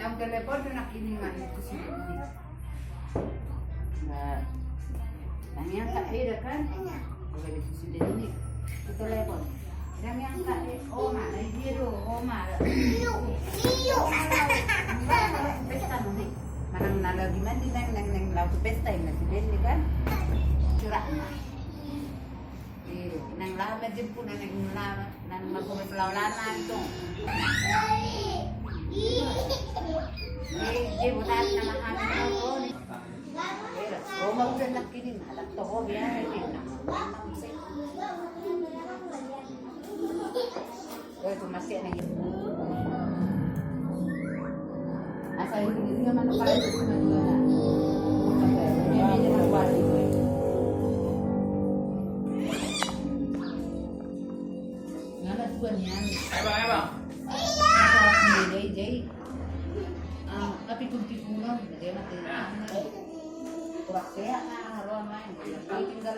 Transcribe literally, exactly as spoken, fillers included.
Telepon tu nangkiningan tu si Deni. Nah, tanya angkat dia kan? Bukan di si Deni. Ku telepon. Tanya angkat dia. Oma, nah dia do, Oma. Pesta nanti. Manang na lagi mandi nang nang nang lagu pesta ini si Deni kan? Curah mah. Nang lama jemput nang lama nang magomes laulana itu. Eh, dia bukan nama kami kau ni. Oh, mau udah nak kini malam toh biar ini. Eh, tu masih ada. Asal itu dia mana paling itu mana. Dia dia nak kuat itu. Ngana dua nian. Ayo bang, ayo bang. Jai jai. Ah, tapi kunti pulang dia mati. Kurang sehat nah, roa main. Dia tinggal.